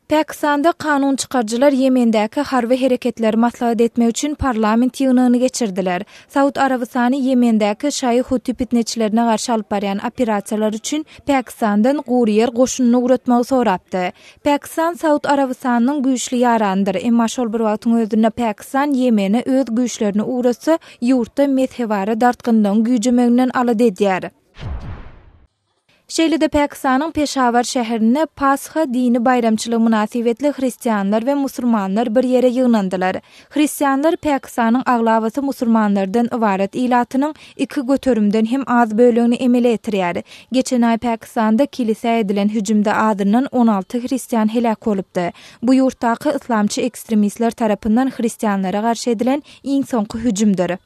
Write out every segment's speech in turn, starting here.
Pakistanda kanun çykaryjylar Ýemendäki harby hereketleri maslahat etmek üçin parlament ýygnagyny geçirdiler. Saud Arabystany Ýemendäki şaýy huti pitneçilerine garşy alyp barýan operasiýalary üçin Pakistandan gury ýer goşunyny ugratmagy sorapdy. Pakistan Saud Arabystanynyň güýçli ýaranydyr, emma şol bir wagtyň özünde Pakistan Ýemene öz güýçlerini ugratsa, ýurtda mezhebara dartgynlygyň güýjemeginden alada edýär. Şeýle-de Pakistanyň Peşawar şäherinde Pasha dini baýramçylygy mynasybetli hristianlar we musulmanlar bir ýere ýygnandylar. Hristianlar Pakistanyň aglabasy musulmanlardan ybarat ilatynyň iki göterimden hem az bölegini emele getirýär. Geçen aý Pakistanda kilisä edilen hüjümde azyndan 16 hristian heläk bolupdy. Bu ýurtdaky yslamçy ekstremistler tarapyndan hristianlara garşy edilen iň soňky hüjümdir.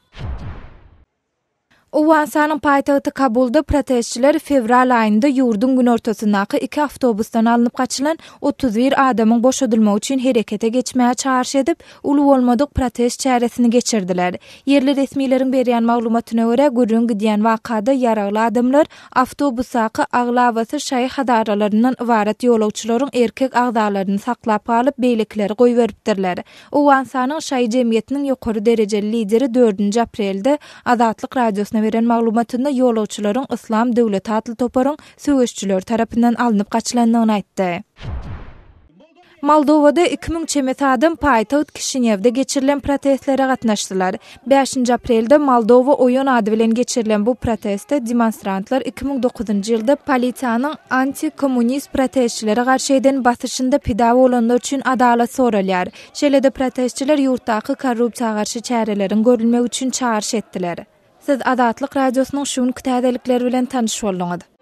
Owganystanyň paýtagty Kabulda protestçiler fewral aýynda ýurduň günortasyndaky iki awtobusdan alnyp gaçylan 31 adamyň boşadylmagy üçin herekete geçmäge çagyryş edip, uly bolmadyk protest çäresini geçirdiler. Ýerli resmileriň berýän maglumatyna görä, gürrüň gidýän wakada ýaragly adamlar awtobusdaky aglabasy şaýy hazaralaryndan ybarat ýolagçylaryň erkek agzalaryny saklap galyp, beýlekileri goýberipdirler. Owganystanyň şaýy jemgyýetiniň ýokary derejeli lideri dördünji aprelde Azatlyk Radiosyna beren maglumatynda ýolagçylaryň Yslam döwleti atly toparyň söweşijileri tarapyndan alnyp gaçylandygyny aýtdy. Moldowada 2000 çemesi adam paýtagt Kişinýewde geçirilen protestlere gatnaşdylar. Bäşinji aprelde Moldowa oýan ady bilen geçirilen bu protestde demonstrantlar 2009-njy ýylda polisiýanyň anti-kommunist protestçilere garşy eden basyşynda pida bolanlar üçin adalat soralýar. Şeýle-de protestçiler ýurtdaky korrupsiýa garşy çäreleriň görülmegi üçin çagyryş etdiler. Siz Azatlyk Radiosynyň şu günki täzelikleri bilen tanyş bolduňyz.